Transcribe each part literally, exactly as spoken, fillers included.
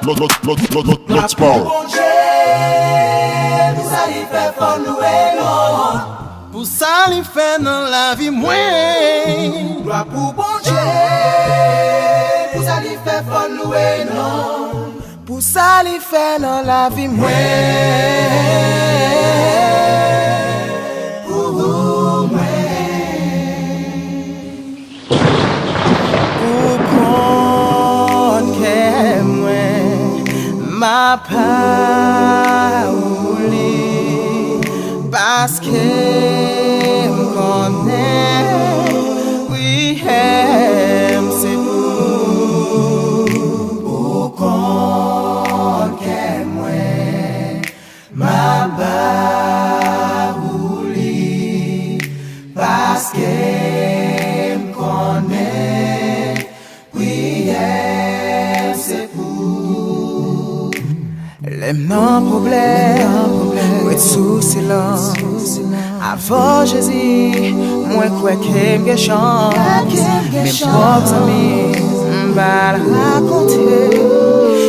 Lòt, lòt, lòt, lòt, lòt, lòt spò. Bondye, pou sa li fè, fò n louwe non. Pou sa li fè nan lavi mwen. Glwa pou Bondye, pou sa li fè, fò n louwe non. Pou sa li fè nan lavi mwen. Pou mwen. Ou konn kè mwen, m ap pa ou li, paske m konnen priyè m se pou ou. Ou konn kè mwen, m ap ba ou li, paske m konnen priyè m se pou ou. Lè m nan pwoblèm, ret sou silans. Avè w Jezi, mwen kwè ke m gen chans. Men pwòp zanmi m, m pa al rakonte.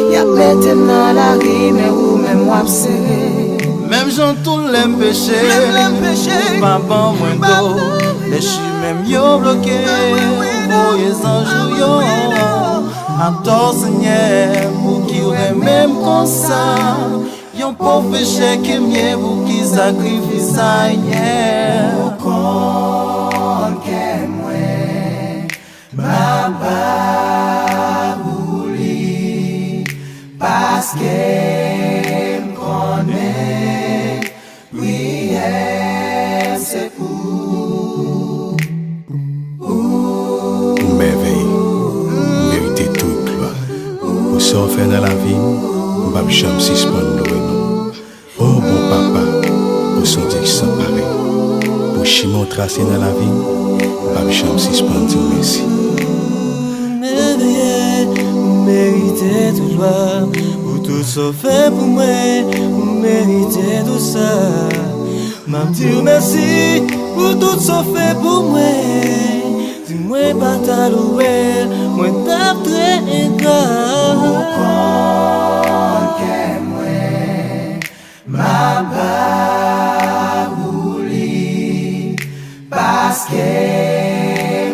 Y ap mete m nan lari, men ou menm w ap sere. Menm jan tou lè m peche, pa ban mwen do. Lè chimen m yo bloke, voye zanj ou yo. Atò Senyè, pouki w renmen m konsa? Yon pòv peche ke m ye, pouki sakrifis sa Senyè? Ou konn kè mwen, m ap ba ou li, paske m konnen priyè m se pou ou. Ou mèvèye, ou merite tout glwa. Pou sa w fè nan lavi m, m p ap janm sispann louwe non w. O bon Papa, ou se yon Dye ki san parèy. Pou chimen w trase nan lavi m, m p ap janm sispann di w mèsi. Mèvèye, ou merite tout glwa. Pou tout sa w fè pou mwen, ou merite tout sa. M ap di w mèsi pou tout sa w fè pou mwen. Si mwen pa ta louwe l, mwen t ap trè engra. Ou konn kè mwen, m ap ba ou li, paske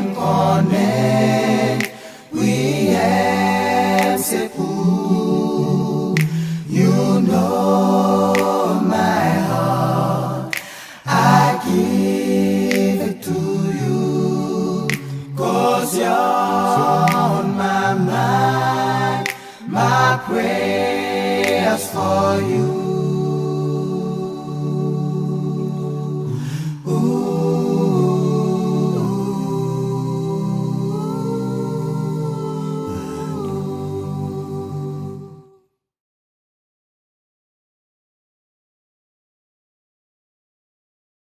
m konnen priyè m se pou ou. You know my heart, I give it to you, 'cause you're on my mind, my prayers for you.